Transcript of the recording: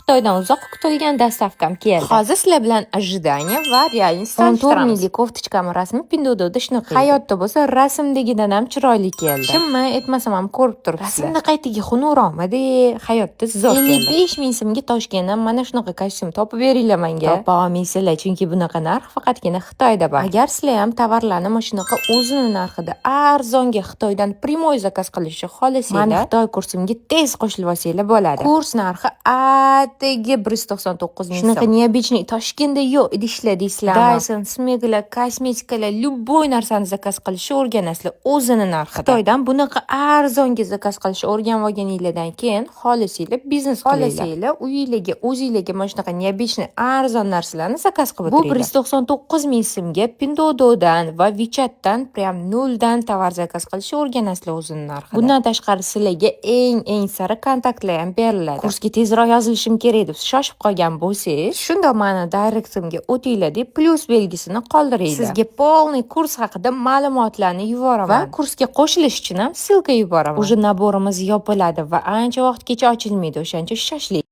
Xitoydan uzoq kutilgan доставка m keldi. Hozir sizlar bilan ожидание va реальность 14 solishtiramiz. Minglik кофточка m rasmi Pinduoduoda shunaqa edi. Hayotda bo'lsa rasmdagidan ham chiroyli keldi. Shimmi aytmasam ham ko'rib turibsizlar. Rasmda qaytaga xunukroqmidi, hayotda zo'r keldi. 55 ming so'mga Toshkentdan mana shunaqa kostyum topib beringlar menga. Topa olmaysizlar, chunki bunaqa narx faqatgina Xitoyda bor. Agar sizlar ham tovarlarni mana shunaqa o'zini narxida arzonga Xitoydan прямой заказ qilishni xohlasanglar, mani Xitoy kursimga tez qo'shilib olsanglar bo'ladi. Kurs narxi atigi 199 ming so'm. Shunaqa необычный, Toshkentda yo'q idishlar deysizlarmi? Dyson, Smeglar, kosmetikalar, любой narsani заказ qilishni o'rganasizlar o'zini narxida. Xitoydan bunaqa arzonga заказ qilishni o'rganib olganinglardan keyin xohlasanglar biznes qilinglar. Xohlasanglar uyinglarga o'zinglarga mana shunaqa необычный arzon narsalarni заказ qilib o'tiringlar. Bu 199 ming so'mga Pinduoduodan va WeChatdan прям noldan tovar заказ qilishni o'rganasizlar o'zini narxida. Bundan tashqari sizlarga eng eng sara kontaktlar ham beriladi. Kursga tezroq yozilishim kerak deb shoshib qolgan bo'lsangiz, shunda mani direktimga o'tinglar deb plyus belgisini qoldiringlar. Sizga полный kurs haqida ma'lumotlarni yuboraman va kursga qo'shilish uchun ham ссылка yuboraman. Уже набор imiz yopiladi va ancha vaqtgacha ochilmaydi, o'shaning uchun shoshiling.